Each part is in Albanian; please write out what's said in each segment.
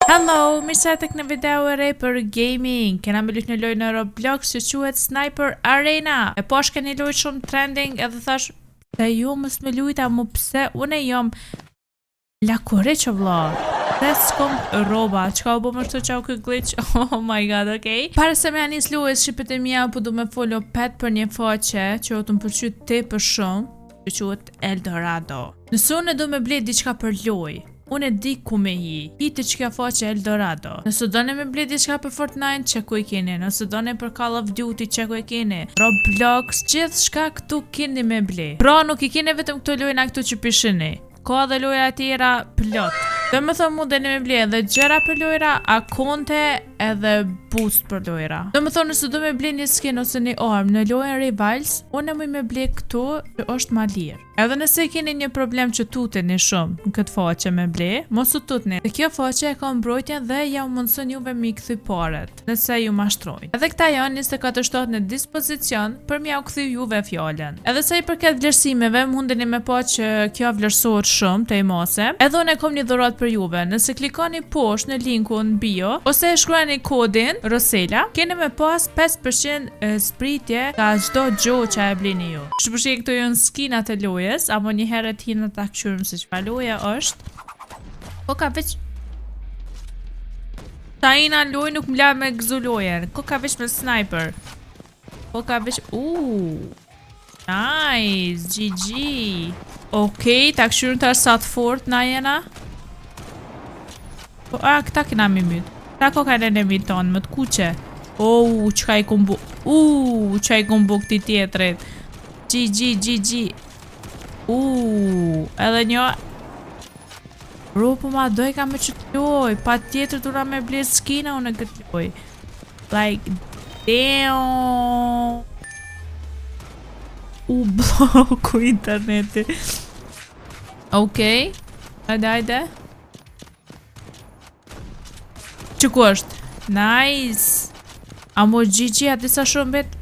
Hello, mirë se tek në video e re për gaming. Kena me lujt një lojë në Roblox që quhet Sniper Arena. E posh ke një lojë shumë trending edhe thash, pse jo mos me lujta, mu pse une jom lakore që vlla. Pse s'kom roba, çka u bë më shtu që u kë glitch? Oh my God, okay. Para se me anis lojës, shqipet e mija, po du me follow pet për një faqe që o të më pëlqy tepër shumë, që quhet Eldorado. Nëse unë do me ble diçka për lojë, unë e di ku me hi. Hi të që kjo faqe Eldorado. Nëse doni me ble diçka për Fortnite, që ku i keni. Nëse doni për Call of Duty, që ku i keni. Roblox, gjithë shka këtu keni me ble. Pra nuk i keni vetëm këto lojna këtu që pishini. Ka edhe loja tjera plot. Dhe më thëmë mundeni me ble edhe gjëra për lojra, akonte edhe boost për lojra. Dhe më thonë nëse do me ble një skin ose një armë në lojën Rivals, unë e muj me ble këtu që është ma lirë. Edhe nëse keni një problem që tuteni shumë në këtë faqe me ble, mos u tutni. Dhe kjo faqe e ka mbrojtjen dhe ja u mundson juve me i kthy paret, nëse ju mashtrojnë. Edhe këta janë 24/7 në dispozicion për m'ja u kthy juve fjalën. Edhe sa i përket vlerësimeve, mundeni me pa që kjo vlerësohet shumë te i mase. Edhe unë e kom një dhuratë për juve. Nëse klikoni poshtë në linkun bio ose e shkruani kodin Rosela, keni me pas 5% zbritje nga çdo gjë që e blini ju. Kështu për këto janë skinat e lojës, apo një herë të hinë ta kqyrim se çfarë loje është. Po ka veç Ta ina në lojë nuk më la me gëzu lojën. Ko ka veç me sniper. Po ka veç. Uuu. Nice, GG. Okej, ta kqyrim tash sa të fort na jena. Po, a, këta kena mi myt. Këta ko ka enemy tonë, më të kuqe. Oh, qka i kumbu. Qka i kumbu këti tjetrit. GG, GG. Edhe një. Bro, po ma doj ka me qëtë loj. Pa tjetër du me ble skina unë në këtë loj. Like, damn. U bloku interneti. Okej. Hajde, hajde. Që ku është? Nice. A mo GG, a disa shumë bet.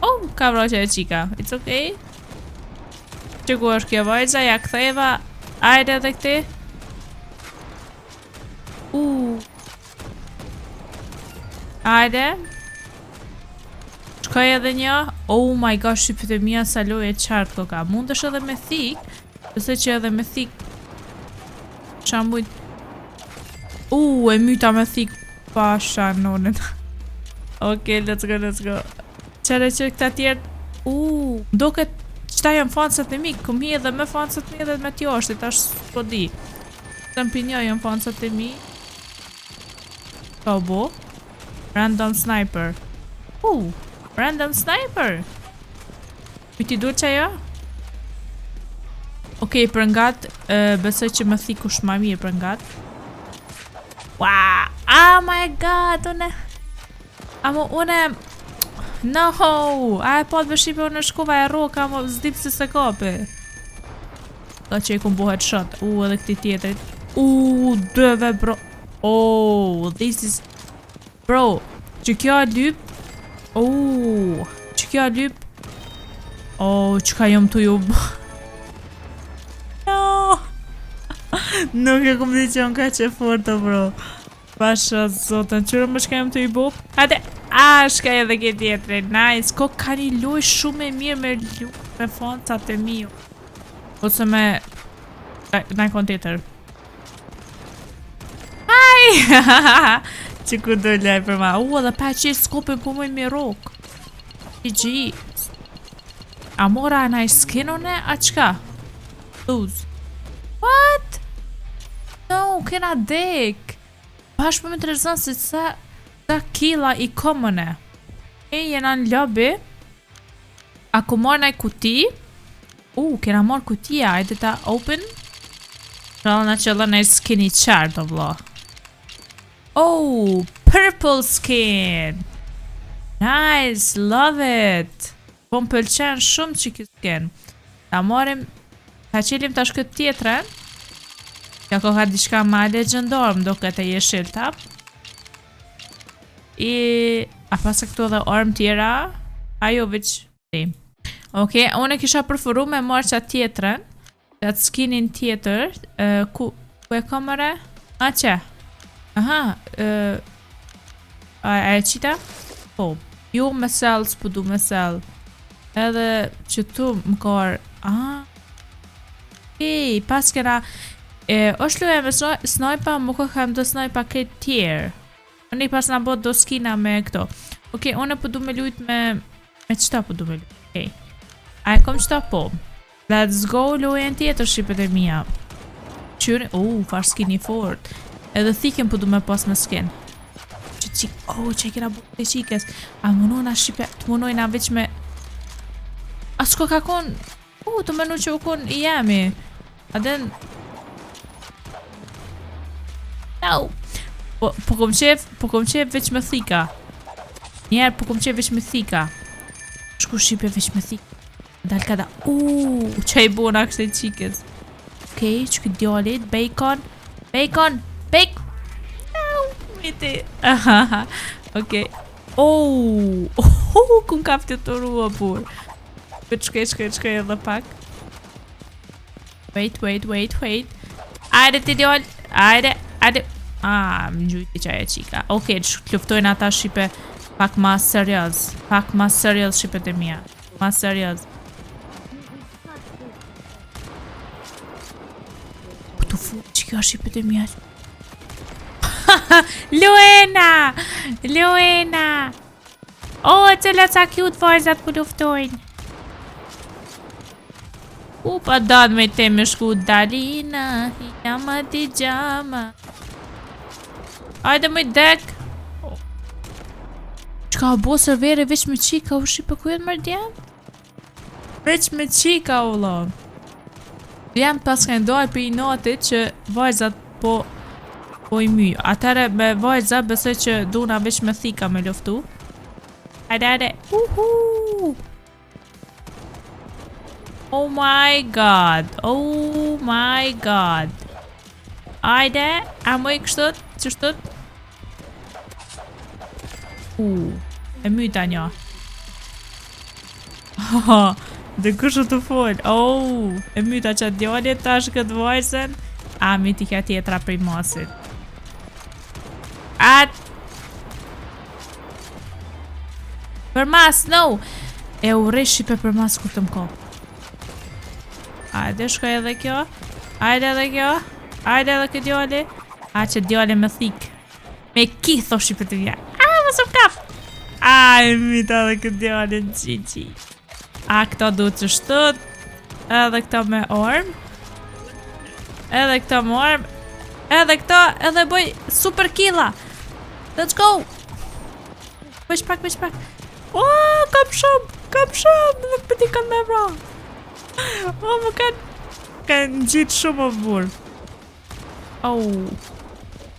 Oh, ka vraqe e qika. It's okay. Që ku është kjo vajza? Ja ktheva. Ajde edhe këti. Ajde. Shkoj edhe një. Oh my gosh, shqipet e mija sa loje qartë ko ka. Mundesh edhe me thik. Besoj që edhe me thik. Qa mujt. E myta me thik. Pasha nonën. Okej, let's go, let's go. Qere që këta tjertë. Doket qëta janë fansat e mi, kum hi edhe me fansat e mi edhe me t'jashtit, tash s'po di. Të më janë fansat e mi. Ka u bo? Random sniper. Random sniper. Pyti dur që ajo? Okej, për ngat, besoj që më thik kush ma mirë për ngat. Wow! Oh my God, une. Amo une. No! A e po të bëshipe unë shkova e roka, mo s'di pse se kapi. Ka që i kum bo headshot. Edhe këti tjetrit. Dëve bro. Oh, this is. Bro, që kjo lyp. Që kjo lyp. Oh, që ka jom të ju bo. No! Nuk e kum di që unë ka që fortë, bro. Pasha zotën, qërë më shka jam të i bo? Hajde, a, shka edhe ke tjetri, nice. Ko ka një loj shumë e mirë me lu, me fansat e mi. Ose me. Na kon tjetër. Hi! Që ku do lej për ma. Edhe pa që skopin ku muj mi rok. GG. A mora naj skin une, a qka? Lose. What? No, kena dek. Bash po më intereson se sa killa i komëne. E jena në lobby. A ku marrë naj kuti? Kena marrë kutia, ajde ta open. Qëllë na qëllë naj skin i qartë, o vlla. Oh, purple skin. Nice, love it. Po më pëlqen shumë që ky skin. Ta marrim, ta qelim tash këtë tjetrën. Ja ko ka diçka ma legjendar, më do këtë e jeshil tap. I. A pas e këtu edhe armë tjera? Ajo veç. Okej, unë e kisha preferu me marrë qatë tjetrën. Qatë skinin tjetër. Ku e ka mëre? A që? Aha, e, a, a e qita? Po, jo me sell, s'po du me sell. Edhe që tu më karë, ah, Ej, pas kena, e, është loja me snajpa, më ko kam do snajpa këtë tjerë. Unë i pas na bo do skina me këto. Okej, unë po du me lujt me, me qëta po du me lujt. Okej. A e kom qëta? Po. Let's go lojën tjetër shqipet e mia. Qyri, oh, far skini fort. Edhe thiken po du me pas me skin. Që qik, oh, që e kena bu të qikes. A munojna shqipe, të munojna veç me... A s'ko ka kon... Uh, të menu që u kon i jemi. A den... No. Po, po kom qef, po kom qef veç me thika. Njerë po kom qef veç me thika. Shku shqipe veç me thika. Dal ka da. Uuu, që i bona kështë e qikës. Okej, që këtë djalit, bacon, bacon, bacon. Au, miti. Okej. Oh, oh, kum ka fluturua pur. Këtë shkej, shkej, shkej edhe pak. Wait, wait, wait, wait. Ajde ti djal, ajde, ajde. Ah, më gjujti që ajo qika. Okej, okay, të luftojnë ata shqipe pak ma serioz. Pak ma serioz shqipet e mia. Ma serioz. Po të fu, që kjo shqipet e mia? Luena! Luena! Oh, cila ca cute vajzat po luftojnë. U pa dan me te me shku Dalina, jama ti gjama. Ajde më dek. Qka u bo serveri veç me qika u shqipe ku jenë mërë djem? Veç me qika u lo. Djem pas kanë dalë për inatit që vajzat po po i my. Atëre me vajza besoj që duna veç me thika me luftu. Ajde, ajde. Uhu! Oh my god. Oh my god. Ajde, a moj kështut, qështut? U, e myta një. Dhe kush të fol? Oh, e myta që djali tash këtë vajzën. A, myti kja tjetra prej masit. At... Për mas, no! E urrej shqipe për mas kur të më kop. Ajde, shkoj edhe kjo. Ajde edhe kjo. Ajde edhe këtë djali. A që djali me thik. Me ki, tho shqipe të vja. A, mos më kap. A, e myta edhe këtë djali, GG. A, këto duhet që shtët. Edhe këto me armë. Edhe këto me armë. Edhe këto, edhe bëj super killa. Let's go. Veç pak, veç pak. Oh, kam shumë, kam shumë. Nuk për ti kanë me vra. Oh, më kanë... Kanë gjitë shumë o burë. Oh.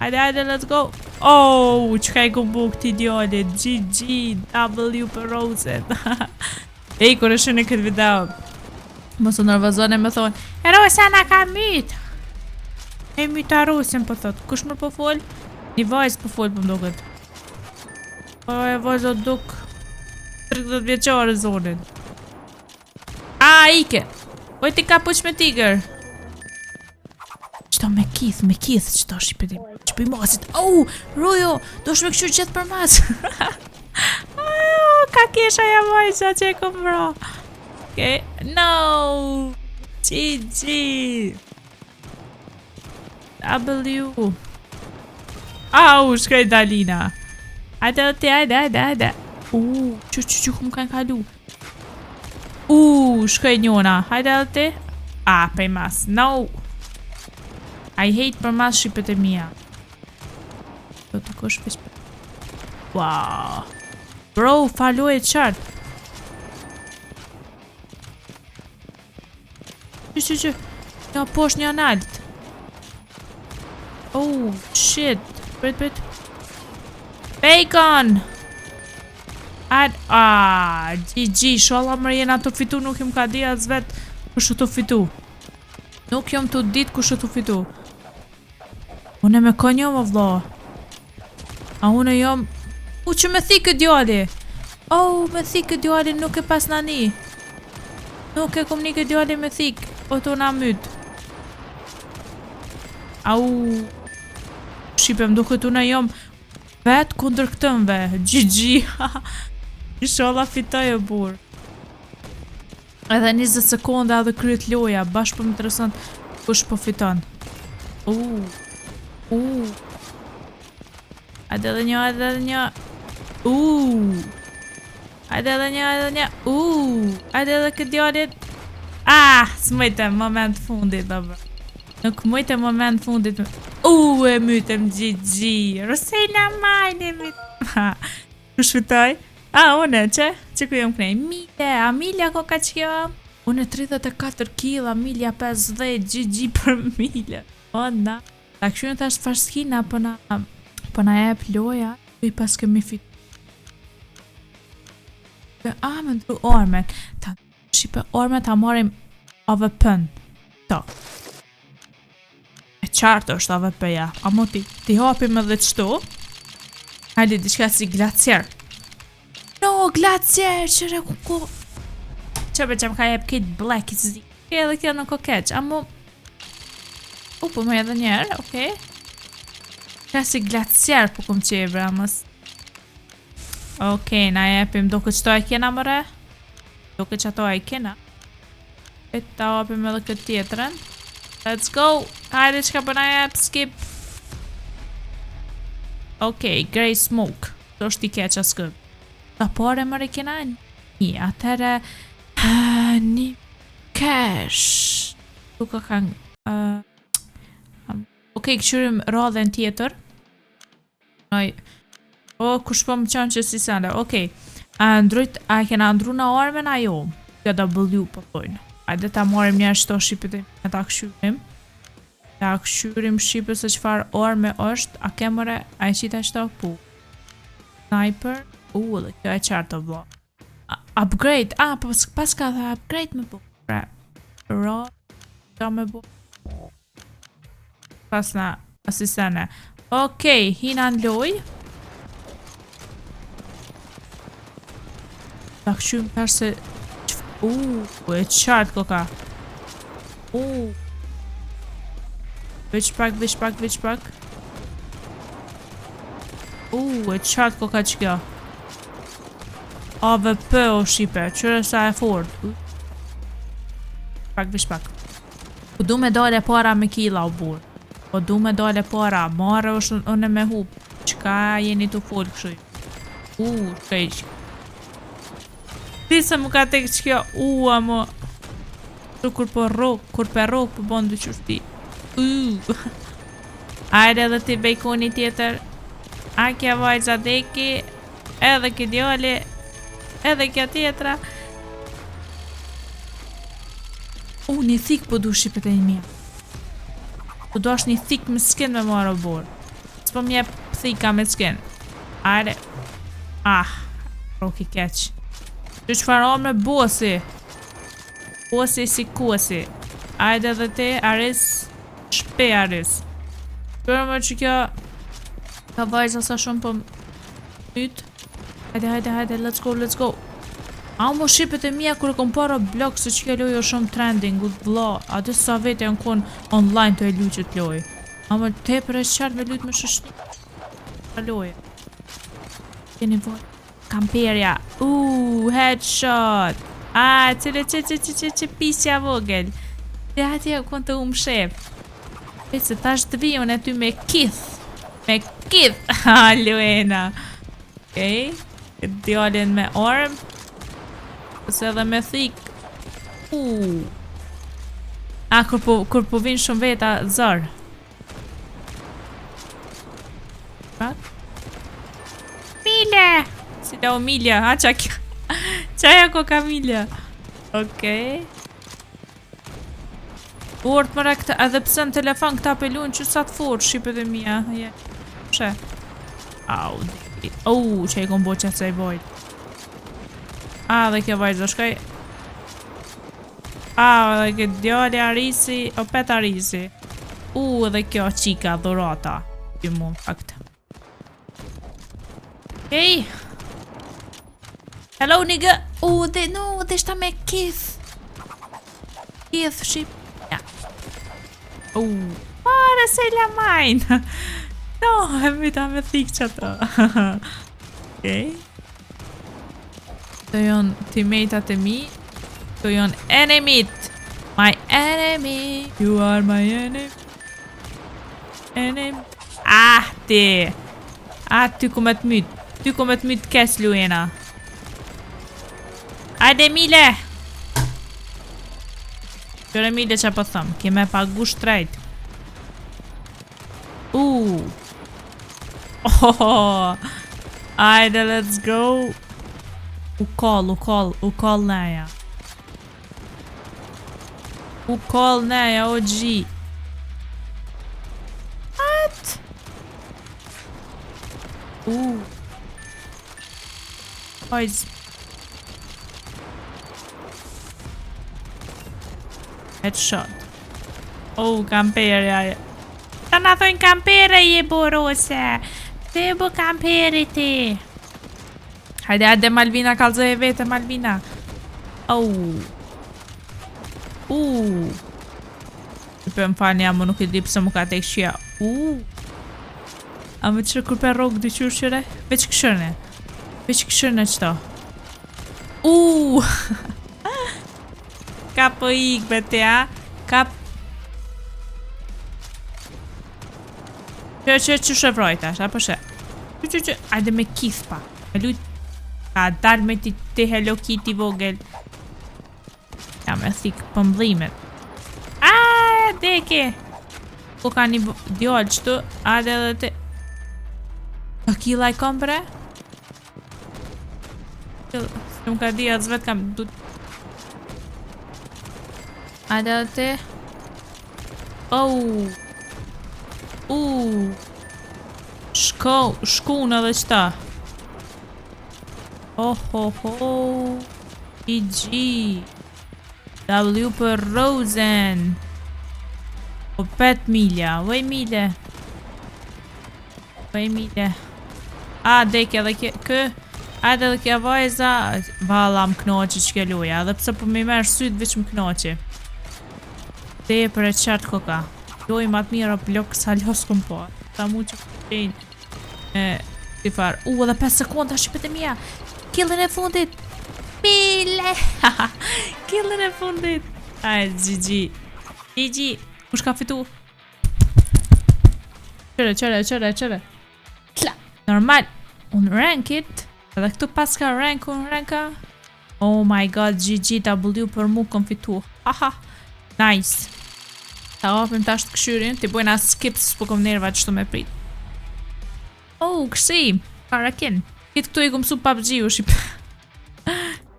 Hajde, hajde, let's go. Oh, qka i kum bu këti djalit. GG, W për Rosen. Ej, kur e shihni këtë video, mos u nervozoni me thonë, Rosa na ka myt. E myta Rosen, po thot. Kush më po fol? Një vajzë po fol, po më duket. Po e vajzë o duk 30 vjeqare zonin. A, ike. Oj ti kapuq me tiger. Qëto me kith, me kith, qëto shqipet i Që për masit. Oh, Rujo, do shme këshu gjithë për mas. oh, ka kesha ja vajza që e kom vra. Okay. No. GG. W. Au, shkoj Dalina. Ajde, ti, ajde, ajde, ajde. U, që, që, që, ku më kanë kalu. U, shkoj njona. Hajde edhe ti. A, pej mas. No. I hate për mas shqipet e mia. Do të kush veç për... Wow. Bro, faloje qartë. Që, që, që. Një poshtë, një nalt. Oh, shit. Prit, prit. Bacon! Ad, ah, GG, shalla më jena të fitu, nuk jam ka di as vet kush të fitu. Nuk jam të dit kush të fitu. Unë me kon jam, o vlla. A unë jam... U, që me thikë djali? Oh, me thikë djali nuk e pas na ni. Nuk e kom ni këtë djali me thikë. O të na myt. Au. shqipe, më duket unë jom vet kundër këtënve. GG. Inshallah fitoj o burr. Edhe 20 sekonda edhe kryet loja, bash po më intereson kush po fiton. U. U. Hajde edhe një, hajde edhe një. U. Hajde edhe një, hajde edhe një. U. Hajde edhe këtë djalin. Ah, s'mujtem moment fundit, dobro. Nuk mujtem moment fundit. U, e mytem GG. Rosela majnë e mytem. Kush fitoj? A, une, që? Që ku jam knej? Mile, a Milja ko ka që kjo? Une 34 kila, Milja 50, GG për Milja. O, na. Ta kështu në tash çfarë skina, po na, po na jep loja, i pas kemi fit. A, me ndru armen. Ta shqipe armen ta marrim AWP-n. To. E qartë është AWP-ja. Amo ti, ti hapim edhe qëto. Hajde, diçka si glacier. No, glacier, qëre ku ku. Që për që më ka jep këtë black i zi. Edhe kjo nuk o keq, amo... U, po më edhe njerë, okej. Ka si glacier po kum qebra, mos. Okej, na jepim, do këtë qëto e kena mëre? Do këtë që ato e kena? E ta hapim edhe këtë tjetrën. Let's go! Hajde qka për na jep, skip. Okej, grey smoke. To është i keq as kë. Ta pare mëre kena? Një, atëre... Një cash. Duka kanë... Uh, Okej, këqyrim radhen tjetër. Noj. O, kush po më qanë që si sende. Okej. A ndrujt, a kena ndru në armen a jo? Kjo W po thojnë. Hajde ta marrim një qëto shqipet e ta këshyrim. Ta këshyrim shqipe se qëfar arme është. A ke mëre, a e qita qëto? Po. Sniper. U, dhe kjo e qartë o vlo. Upgrade. A, po pas ka tha upgrade me po. Pra, ro, ta me bo. Pas na asistene. Okej, hina në loj. Ta këshym tash se... U, e qartë koka. U. Veç pak, veç pak, veç pak. U, e qartë koka që kjo. AWP o shqipe, qëre sa e fort. U. Pak, veç pak. Po du me dale para me killa o burr. Po du me dale para, marre është unë me hup. Qka jeni të fol kështu? U, shkej. Ti se më ka tek që kjo, u, amo. Tu kur po rrok, kur pe rrok, po bon dy qështi. U. Ajde edhe ti bejkoni tjetër. A kja vajza deki. Edhe kjo djali. Edhe kjo tjetra. U, një thik po du shqipet e një mija. Po do është një thik me skin me marrë o burr. S'po më jep thika me skin. Ajde. Ah, roki keq. Që qëfar arme bosi? Bosi si kosi. Ajde dhe ti, Aris. Shpe Aris. Për më që kjo... Ka vajza sa shumë po myt. Hajde, hajde, hajde, let's go, let's go. A mo shqipet e mija kur e kom para Roblox se që kjo lojë është shumë trending, u vlla, aty sa vete janë kon online të e luajt qëtë lojë. Ama tepër e qartë me lujt me shoqni. Ka lojë. Keni vojë. Kamperja. Uuu, headshot. A, cile që që që që që pisja vogël. Ti atje kon të umë shef. E se tash të vi unë e ty me kith. Me kith. Ha, Luena. Okej. Okay. Djalin me armë. Ose edhe me thik. Uuu. A, kur po, kur po vinë shumë veta, zor. Pak. Mile! Si da o Milja, ha qa kjo? Qa ja ko ka Milja? Okej. Fort mëre këta, edhe pse në telefon këta pe lujnë që sa të fort, shqipet e mija. Je. She. Au, di. Au, që i kom bo qatë se i bojt. A, dhe kjo vajzë, shkoj. A, dhe kjo djali Arisi, opet Arisi. U, edhe kjo qika, dhurata. Kjo mu, në fakt. Hey. Hello, nigga. U, dhe, no, dhe shta me kith. Kith, shqip. Ja. U, para se la majnë. No, e myta me thikë që ato. Okej. Këto janë teammate-at e mi. Këto janë enemit. My enemy. You are my enemy. Enemy. Ah, ti. Ah, ty ku me të myt. Ty ku me të myt kes Luena. Ajde Mile. Qëre Mile që po thëm. Ke me pagu shtrejt. Uh. Oh, ajde, let's go. U koll, u koll, u koll neja. U koll neja, o gji. What? U. Hajz. Headshot. Oh, kamperi aje. Ta na thojnë kampere je borose. Te e bo kamperi ti. Hajde, hajde Malvina, kallëzoje vete Malvina. Au. U. Për më falni, ama nuk e di pse më ka tek shia. U. A më qërë kur për rrogë dy qyrë qyre? Veç këshërne. Veç këshërne qëto. U. Ka po ik be te, a? Ka... Që, që, që shëvroj tash, apo she? Që, që, që, ajde me kith pa. Me lujt... Ka dal me ti, ti Hello Kitty vogël. Ja me thik po m'dhimet. A, deke! Po ka një djalë qëtu, ajde edhe te... Ka killa i kom bre? Se më ka di atë zvet kam du... Ajde edhe te... Oh! Uh! Shko, shkun edhe qëta. Oh, ho, ho. GG. W për Rosen. Po pet Milja. Vej Mile. Vej Mile. A, deke edhe kë, kë. Ajde edhe kja vajza. Valla më knoqi që kjo loja. Edhe pse po mi merë sytë veç më knoqi. Tepër e qartë koka. Lojë ma të mirë Roblox hala s'kom po. Ta mu që qenë. E, si farë. U, edhe 5 sekonda shqipet e mija. Killin e fundit. Mile. Killin e fundit. Aj, GG. GG. Kush ka fitu? Qëre, qëre, qëre, qëre. Tla. Normal. Unë rankit. Edhe këtu pas ka rank, unë ranka. Oh my god, GG W për mu kom fitu. Haha. Nice. Ta hapim tash të këshyrin, ti bojna skip s'po kom nerva qështu me prit. Oh, kësi, parakin. Këtë këtu i kom mësu PUBG u shqip.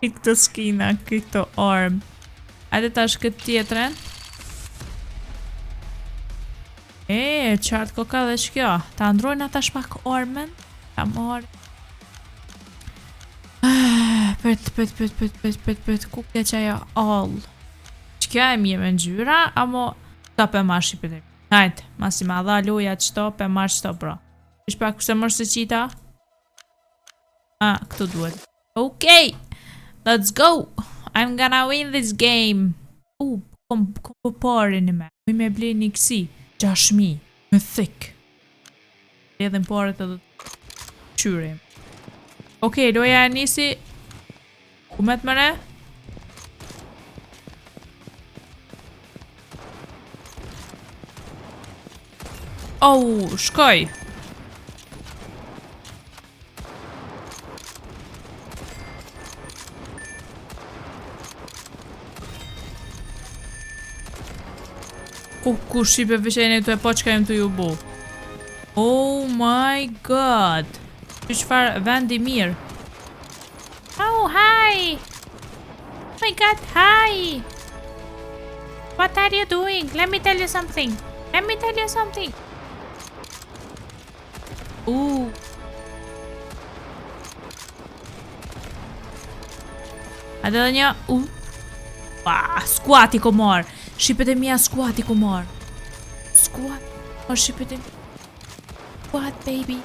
Këtë këto skina, këtë këto armë. Ajde tash këtë tjetren. E, qartë koka dhe që kjo. Ta ndrojna tash pak armën. Ta marrë. Ah, Pet, pet, pet, pet, pet, pet, pet, ku ke që ajo all. Që kjo e mirë me ngjyra, amo ta pe marrë shqipet e mi. Hajde, masi ma dha loja qëto, pe marrë qëto, bro. Ish pak kuse mërë se qita. Ah, këtu duhet. Okej, let's go. I'm gonna win this game. U, kom, kom po pare një me. Mi me ble një kësi. 6.000. Me thik. Edhim paret edhe qyrim. Okej, loja e nisi. Ku me të mëre? Oh, shkoj. Ku, ku shqipe vësheni të e po qka jem të ju bu. Oh my god. Që qëfar vendi mirë. Oh, hi. Oh my god, hi. What are you doing? Let me tell you something. Let me tell you something. Ooh. Hajde edhe një. U. Pa, squat i ko marr. Shqipet e mia squat i ko marr. Squat. O shqipet e mia. Squat baby.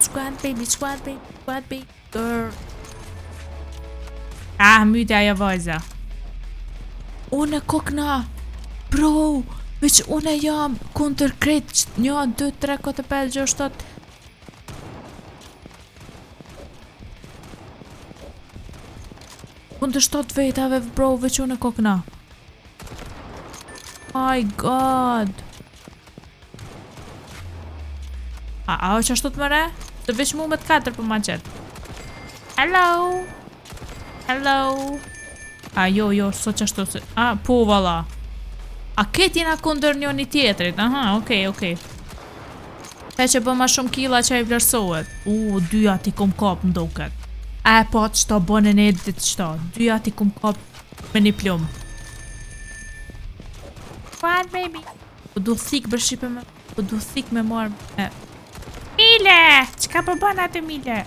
Squat baby, squat baby, squat baby. Girl. Ah, myte ajo vajza. Unë kokna. Bro, Veç une jam kundër krejt, 1, 2, 3, 4, 5, 6, 7, Kundër 7 vetave, bro, veç unë e kokna. My god. A, a o që ashtu të mëre? Të veç mu me të katër për ma qetë. Hello. Hello. A, jo, jo, so që ashtu se... A, po, valla. A këtë jena kundër njëni tjetrit? Aha, okej, okej. Ta që bë ma shumë killa që i vlerësohet. U, dyja ti kom kap më duket. A e po qëto bënë në edit qëto. Dyja ti kom kap me një plum. What, baby? Po du thik për shqipe me... Po du thik me marrë me... Mile! Qka po bën aty Mile?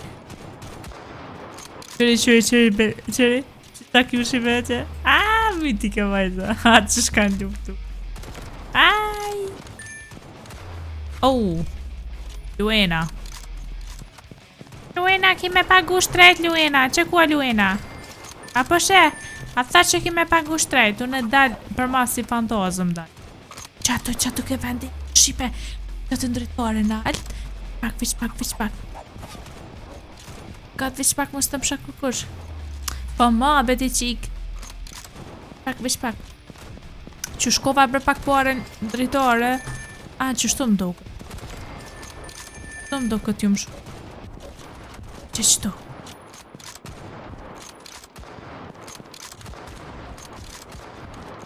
Qëri, qëri, qëri, be, qëri. Që ta kjo shi veqe? A, mi ti ke vajza. A, që shkan luftu. Aj! Oh! Luena. Luena, ki me pagu shtrejt, Luena. Që kua Luena? A po she? A tha që ki me pagu shtrejt? Unë e dal për mas si fantazëm dal. Qato, qato ke vendi? Shqipe, qato ndritare në alt. Pak, veç pak, veç pak. Gat, veç pak, mos të më shak kërkush. Po ma, beti qik. Pak, veç pak. Që shkova bre pak pare në dritare. A, që shtu më duket. Shtu më duket ju më shku. Që qëtu?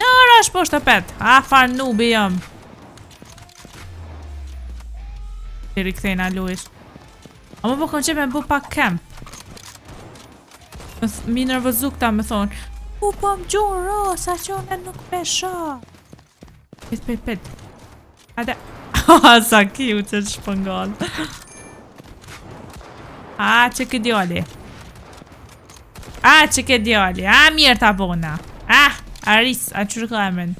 Në rash poshtë apet. A, far nubi jam. Ti rikthejna Luis. A më po kom qef me bu pak camp. Me Mi nervozu këta me thonë. U po më gjunë ro, sa që unë nuk pesha. Pit, pit, pit. Hajde. Sa cute që të shpëngon. A, që ke djali. A, që ke djali. A, mirë ta bona. A, Aris, a që ka emrin?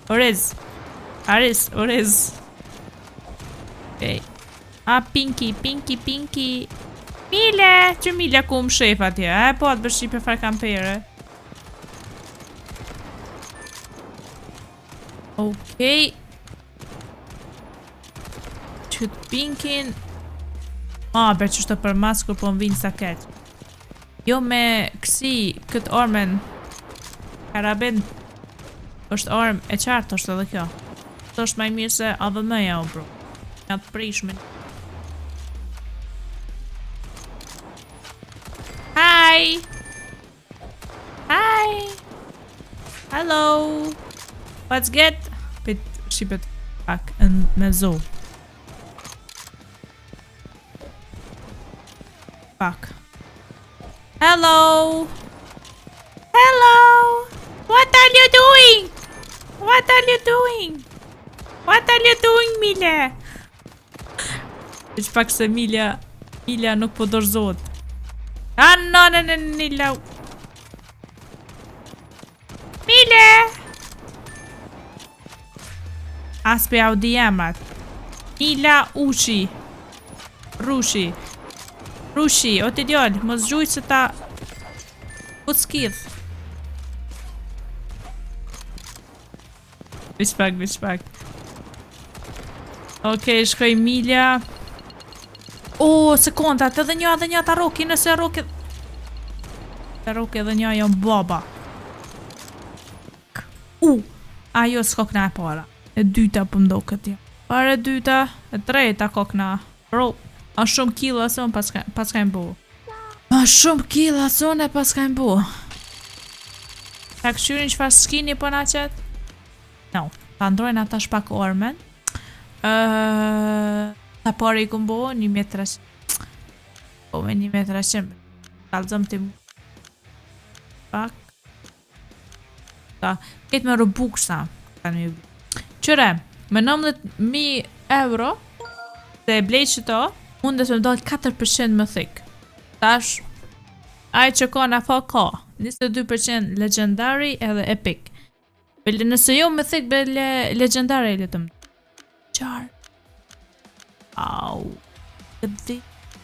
Oriz. Aris, Oriz. Okej. A, Pinky, Pinky, Pinky. Mile, që Mile ku më shef atje. A, po atë bërshi për farë kampere. Okej. Qëtë Pinkin. A, ber që shtë për mas kur po më vinë sa keq. Jo me kësi këtë armen. Karabin. është armë e qartë është edhe kjo. Të është ma i mirë se AVM-ja o bro. Ja të prishme. Hi! Hi! Hello! What's good? Pit shqipet pak në me zo. Pak. Hello! Hello! What are you doing? What are you doing? What are you doing, Mile? Veç pak se Milja, Milja nuk po dorëzohet. A, no, në, në, në, në, Mile! As pe Audi emrat. Mila Ushi. Rushi. Rushi, o ti djallë, mos gjujt se ta... Puckidh. Veç pak, veç pak. Okej, shkoj Milja. O, sekondat, edhe një, edhe një, ta roki, nëse roki... Ta roki edhe një, jam baba. U, ajo s'kokna e para. E dyta po më doket jo. Para e dyta, e treta kokna. Bro, a shumë killa se unë pas, pas ka bo. A shumë killa se unë e pas ka bo. Ta këshyrin qëfar skini po na qet? No, ta ndrojnë ata shpak armen. Uh, ta pare i kum bo, 1300. Po me 1300. Kalzëm ti pak. Ta, këtë me Robux-a. Qëre, me 19.000 euro, se e blej që to, mundet me dalë 4% më thik. Tash, ai që ka në fa ka, 22% legendary edhe epic. Bele nëse jo me thik, bele legendary le të më. Qarë. Au. Këtë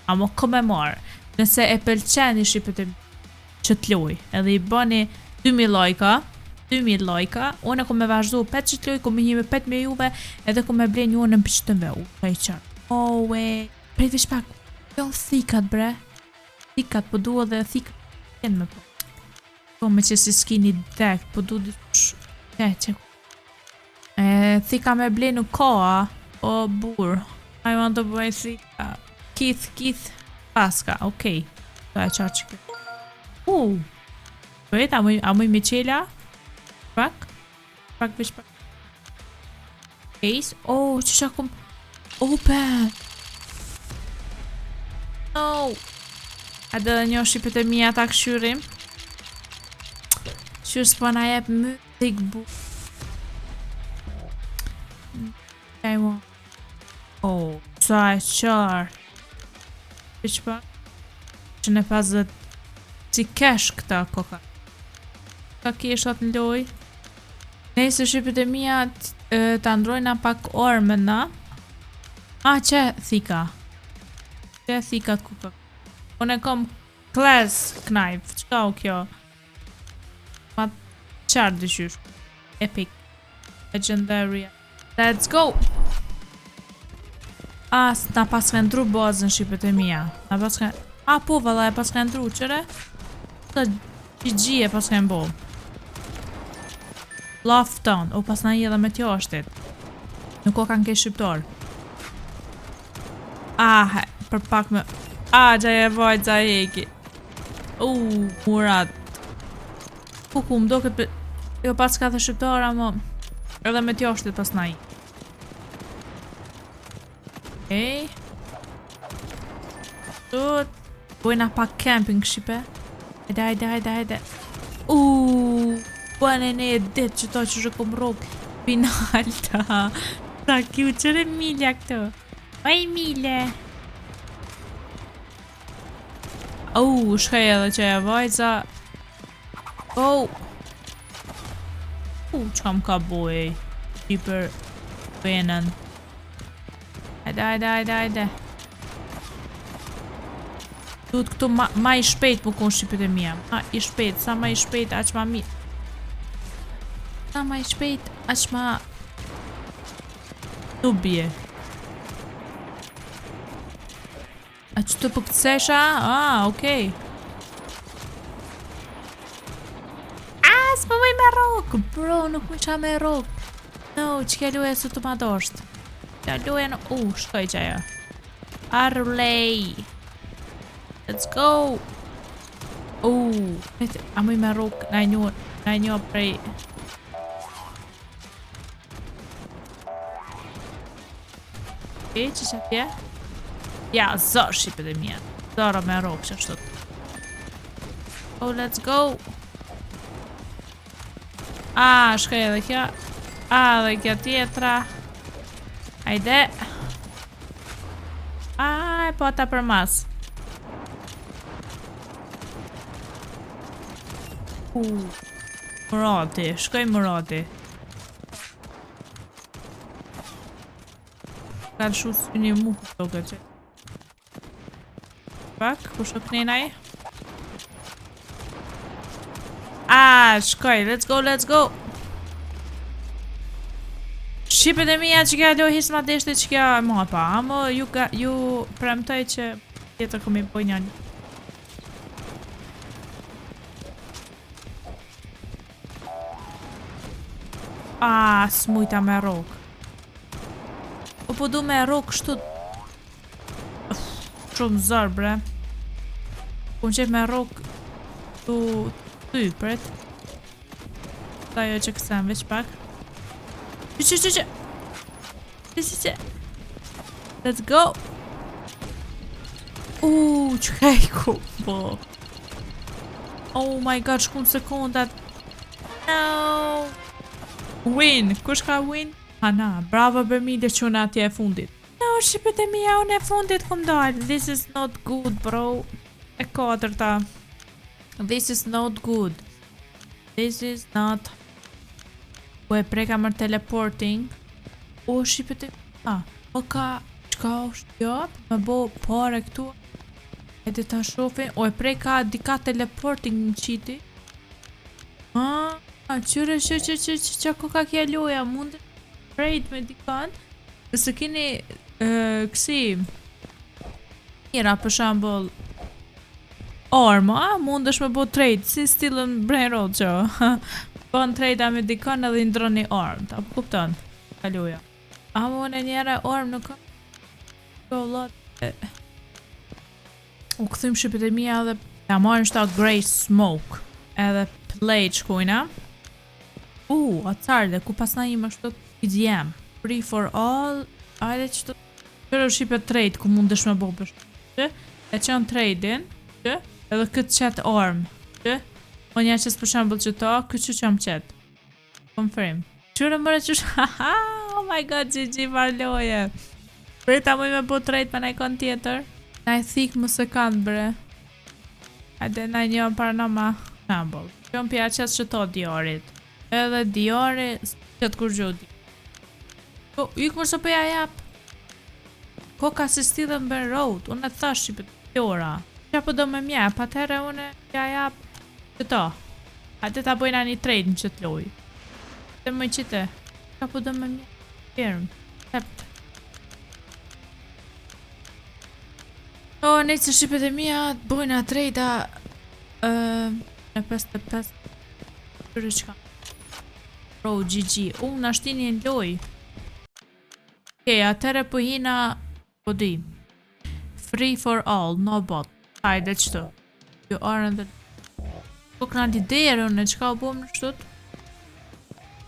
A mo ko me marë. Nëse e pëlqeni shqipet e që të loj, edhe i bëni 2000 lajka. 2000 lajka, unë ku me vazhdu pet qëtë loj, ku me një me pet me juve, edhe ku me ble një në pëqëtëmve, u, ka i qarë. Oh, e, prej veç pak, jo thikat bre, thikat, po du edhe thikat, jenë me po. Po me që si s'kini dek, po du dish, e, që, e, thika me ble nuk ka, a? o, bur, I want to buy thika, kith, kith, paska, okej, okay. e qartë që kjo. U, Prit, a muj, a muj me qela? Pak? Pak, veç pak. Case? Oh, që që kum... Open! No! A dhe dhe një shqipet e mija ta këshyrim? Qysh s'po na jep mythic bu... I want... Oh, sa e qartë. Veç pak. Që në 50 Si cash këta koka. Ka keshat në loj. Nejse shqipet e mija të ndrojna pak armën na. A, që thika. Që thikat ku ka. Unë e kom class knife. Qka o kjo? Ma qartë dyshysh. Epic. Legendary. Let's go! A, na pas ka ndru bazën shqipet e mija. Na pas ka... A, po, valla, e pas ka ndru, qëre? Të GG e pas ka mbo. Lafton, o pas na i edhe me t'jashtit. Nuk o kanë ke shqiptar. Ah, për pak me... A, gjaj e vajt, gjaj eki. U, Murat. Ku ku, më do këtë... Jo, pas ka dhe shqiptar, ama... Edhe me t'jashtit pas na i. Okej. Tut. Bojna pak camping shqipe. Hajde, hajde, hajde, hajde. Uuu, bëne ne dit që to që shë kom rrok. Finalta. Sa cute, qëre Milja këto. Oj, Mile. U, shkaj edhe që e vajza. Oh. U, që kam ka boj. Shqiper venën. Hajde, hajde, hajde, hajde. Duhet këtu ma, ma i shpejt më konë shqipet e mija. Ma i shpejt, sa ma i shpejt, aq ma mirë. Sa ma i shpejt, aq ma... Nuk bje. A që të përkëthesha? Ah, okej. A, s'po muj me rrok. Bro, nuk më qa me rrok. No, që kja loja së të ma dosht. Kja loja në... U, shkoj që ajo. Arlej. Let's go. U, a muj me rrok na një, na një prej... E, që që atje? Ja, zor shqipet e mija. Zora me rrok që ashtu. Oh, let's go. A, shkoj edhe kjo. A, edhe kjo tjetra. Hajde. A, e po ata për mas. U, Murati, shkoj Murati. Ka lëshu sy një mu këto këtë që. Pak, kush o knenaj? A, shkoj, let's go, let's go. Shqipet e mija që kja loj hisë ma deshte që kja mapa, amo ju, ka, ju premtoj që tjetër kom i boj një A, s'mujta me rrok. Po po du me rrok kështu Uf, Shumë zor bre. Po më qef me rrok tu ty, pret. Ta jo që kësem, veç pak. Që që që që Që që që Let's go. Uuu, që ka i ku Po. Oh my god, shkun sekondat. No. Win, kush ka win? Hana, bravo Bermile që unë atje e fundit. No, shqipet e mija, unë e fundit kom dalë. This is not good, bro. E katërta. This is not good. This is not... Po e preka mër teleporting. O, shqipet e mija. O ka... Qka është kjo? Me bo pare këtu. Hajde ta shohim. O e preka dika teleporting në qiti. Ha? A, qyre, që, që, që, që, që, ku ka kja loja, mund të trade me dikon, nëse keni e, kësi, mira, për shembull, arma, a, mundesh me bo trade, si Steal a Brainrot që, bon trade me dikon edhe i ndroni armë, apo kupton, ka loja. Ama unë e njera armë nuk kam, po vlla, u kthym shqipet e mia edhe ta marrim shta Grey Smoke edhe play të shkojna. U, uh, acarde, ku pas na im është PDM. Free for all, ajde që të... Qërë shqipe trade ku mundesh me bo për që? E që në trade-in, që? Edhe këtë qet arm, që? Po një qes për shembull që ta, këtë që qam qet. Confirm. Qërë mëre që haha, oh my god, GG farë loje. Preta muj me bo trade me najkon tjetër. Na i thik më se kanë bre. Hajde na një para na ma. Shembull. Kjo më pja qes që to djarit. Edhe djari, s'qet kur gjo di. Po, ikë më së po ja jap. Koka si Steal a Brainrot, unë e thash që për ora. Qa po do me mjep, atëherë unë ja jap këto. Hajde ta bojna një trade në qëtë loj. Të më qite. Qa po do me mjep? Firm. Accept. O, oh, nejse shqipet e mia, bojna trade-a uh, në 55 Qyre qka Bro, GG U, na shtini në loj Okej, atëherë po hina Po di Free for all, no bot Hajde qëtu You are in the Po këna liderë, unë qka u bom në shtut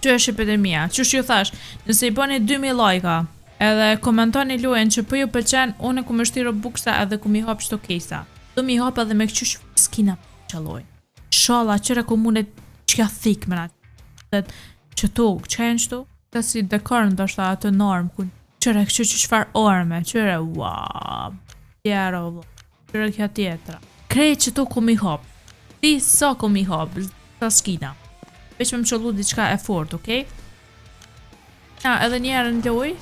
Që e shqipet e mia, qysh ju thash, nëse i bëni 2000 lajka, edhe komentoni lojën që po ju pëlqen, unë ku më shti Robuxa edhe ku mi hap çto kesa. Do mi hap edhe me këqysh skina qëlloj. Shalla qëre ku mundet qka thik me na. Që tu, qka janë qëtu? Ka si dekor ndoshta atë norm ku qëre kqyr që çfar arme, qëre ua. Tjera o vlla. Qëre kjo tjetra. Krejt që tu ku mi hap. Ti sa ku mi hap, sa skina. Veç me më qëllu diçka e fort, okej? Ja, edhe një herë në loj.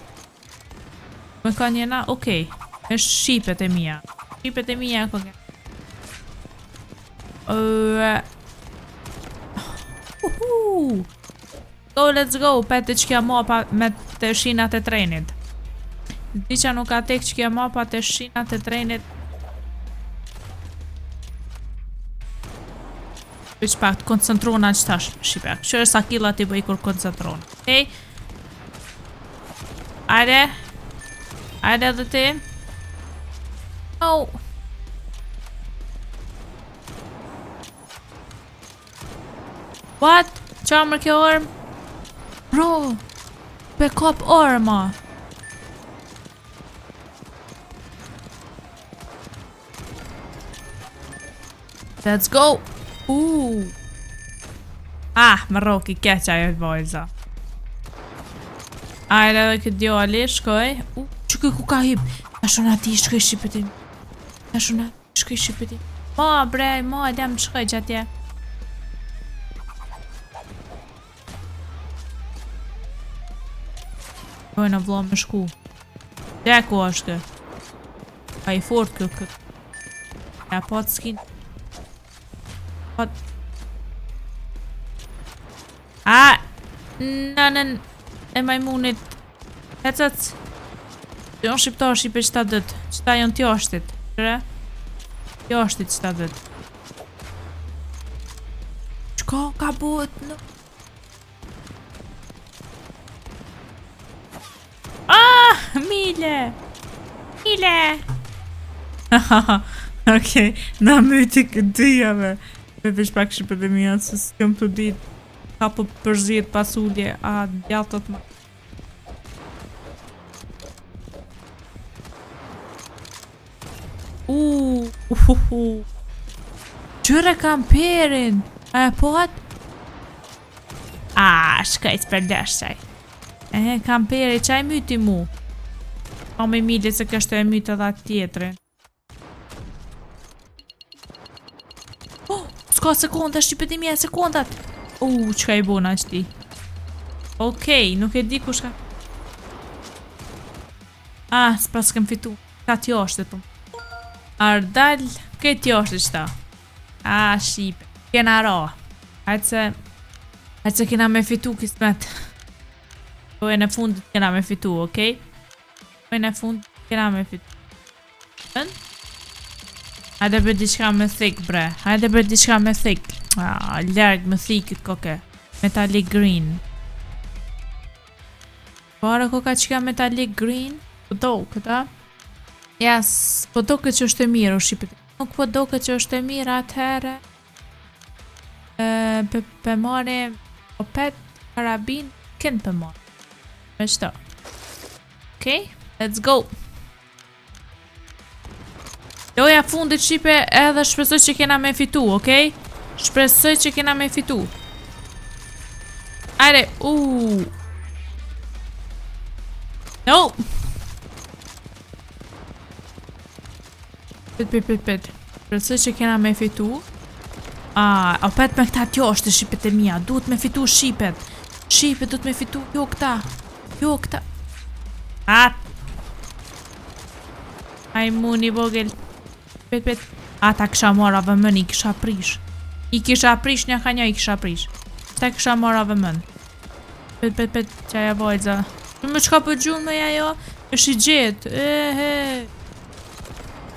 Me ka njëna, okej. Me shqipet e mia. Shqipet e mia, ko Uh, uhu. Go, let's go, pete që kjo mapa me të shinat e trenit. Di që nuk ka tek që kjo mapa të shinat e trenit. Veç pak të koncentrona që tash, shqipe. Kqyre sa killa ti bëj kur koncentrona. Okej. Ajde. Ajde edhe ti. Oh. What? Qa më kjo armë? Bro, pe kap arma. Let's go! Ooh. Ah, më rroki keq ajo vajza. Ajde edhe këtë djali, shkoj. U, që ku ka hip? Tash unë ati shkoj shqipëtim. Tash unë ati shkoj shqipëtim. Ma, bre, ma, lem të shkoj gjatje. Bojna vlla me shku. Dhe ku është kë? Ka i fort kë kë. Ja po të skin. Po A, nënën e majmunit. Hec, hec. Janë shqiptar shqipe qëta dët. Qëta janë t'jashtit. Qëre? T'jashtit qëta dët. Qka ka bëhet në... Ah, Mile! Mile! Okej, na myti këtë dyjave. Me veç pak shqipet e mija, se s'këm të dit. Ka po përzihet pasulje, a djatët ma. Uuu, uhuhu. Qyre kamperin? A e po atë? A, shkaj të përleshaj. E, kamperi, qaj myti mu? O me mile se kështë e mytë edhe atë tjetrin. Oh, s'ka sekonda, shqipet e mija, sekondat. U, qka i bona qëti? Okej, nuk e di kush ka... Ah, s'pas kem fitu. Ka t'jashtë po. Ardal, ke t'jashtë qëta. Ah, shqipe. Kena ra. Hajtë se... Hajde se kena me fitu kismet. Lojën e fundit kena me fitu, okej? Lojën e fundit kena me fitu. Hajde bre diçka me thik bre. Hajde bre diçka me thik. Ah, larg me thikët koke. Metallic green. Para koka qika metallic green. Po do këta. Yes, po do këtë që është e mirë, o shqipet. Nuk po do këtë që është e mirë atëherë. E, pe, pe marrim opet karabin, kënë pe marrim. Me qëto. Okej, let's go. Loja fundit shqipe edhe shpresoj që kena me fitu, okej? Shpresoj që kena me fitu. Ajde, uuu. No! Pit, pit, pit, pit. Shpresoj që kena me fitu. A, opet me këta t'jashtë shqipet e mia. Duhet me fitu shqipet. Shqipet duhet me fitu, jo këta. Jo këta. A. Aj muni vogël. Pit, pit. Ata kisha marrë AVM-n, i kisha prish. I kisha prish një ka një, i kisha prish. Ta kisha marrë AVM-n. Pit, pit, pit, qaja vajza. Më qka për gjunë me ajo? Është i gjetë. E, he.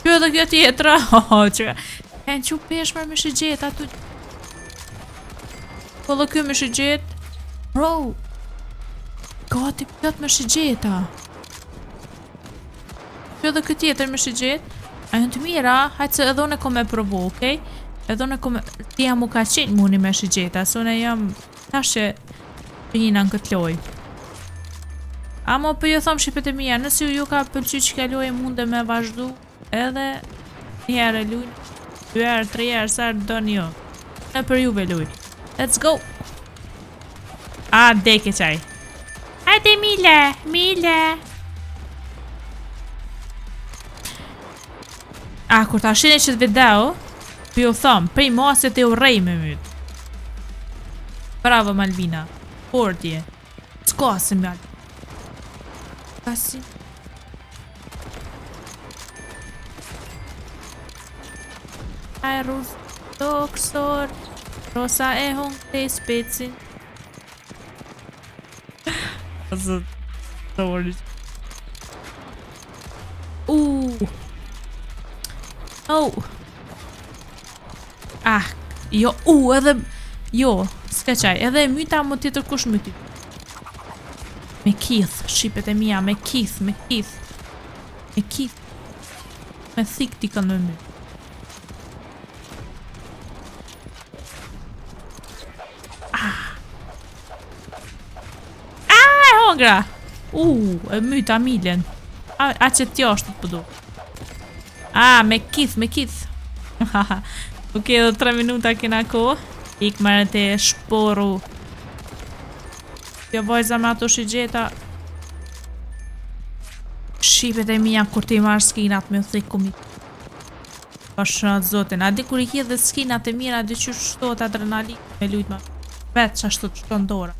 Kjo edhe kjo tjetra. Oh, që... E në që peshmër me shigjet aty. Po dhe kjo me shigjet. Bro. Gati plot me shigjeta. Kjo dhe kjo tjetër me shigjet. A janë të mira? Hajtë se edhe unë e kom me provu, okej? Edhe unë e kom me... Ti jam u ka qenë muni me shigjeta, se unë jam... Tash që jina në këtë lojë. Amo po ju thom shqipet e mia, nëse ju ju ka pëlqy që ka lojë munde me vazhdu edhe një herë e lujnë, dy herë, tre herë, sa herë doni ju. Në për juve luj. Let's go! A, deke qaj. Hajde Mile, Mile. A, kur ta shini qëtë video, po ju thom, prej mase të urrej me myt. Bravo Malvina, fort je. S'ka si me Ka si... Ai rus toksor, Rosa e hong te specin. Zot, sorry. Uh. Oh. Ah, jo, u, edhe, jo, s'ka qaj, edhe e myta më tjetër kush myti. Me kith, shqipet e mia, me kith, me kith, me kith, me thik ti kënë me myt. Ah. Ah, e hongra! U, e myta Milen. A, a që t'jashtë të përdu. Ah, me kith, me kith. Ok, edhe 3 minuta kena ko. Ik mërë të shporu. Kjo vajza me ato shigjeta. Shqipet e mia kur ti marrë skinat me thiku mi. Pasha zotin. A di kur i ke dhe skinat e mira, di që shtohet adrenalin me lujt ma. Vetë që ashtu të shton dora.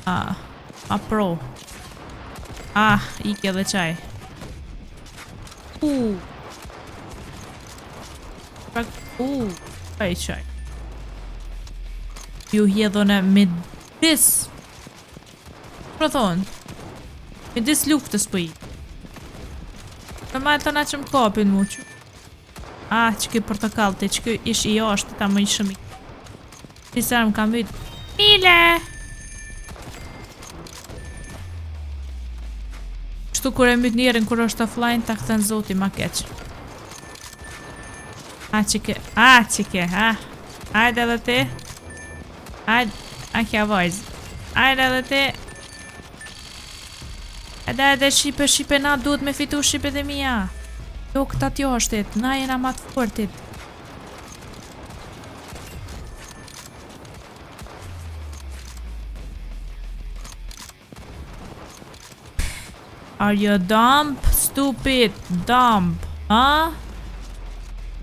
Ah, a pro. Ah, ike dhe qaj. U. Pak, u, qaj qaj. Ju hjedhën e midis. Pro thonë? Midis luftës po i. Për ma e tona që më kapin mu që. Ah, që ky portokallti, që ky ish i jashtë, ta më i shumë i. Disa më ka myt. Mile! Kështu kur e myt njerin kur është offline, ta kthen zoti ma keq. A që ke, a që ke, a. Hajde edhe ti. Hajde, a kja vajzë. Hajde edhe ti. Hajde, hajde, shqipe, shqipe, na duhet me fitu shqipet e mia. Jo këta t'jashtit, na jena ma të fortit. Are you dumb? Stupid, dumb. Ha?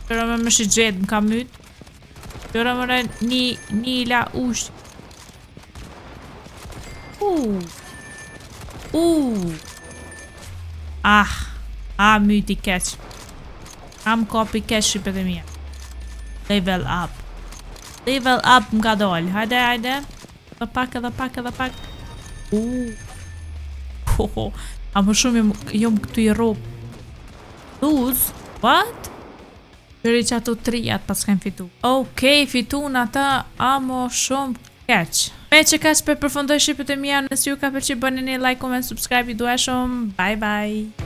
Qëra me më shigjet më ka myt. Qëra më re një, një la ush. Uh. Uh. Ah. Ah, myti keq. Am kapi keq shqipet e mia. Level up. Level up më ka dal. Hajde, hajde. Edhe pak, edhe pak, edhe pak. Ho, ho. A më shumë jom këtu i rop. Lose? What? Qëri që ato trijat pas kanë fitu. Okej, fitu në ata, amo shumë keq. Me që kaq për përfundoj, shqipët e mija, nëse ju ka pëlqy, bëni një like, comment, subscribe, ju dua shumë. Bye bye.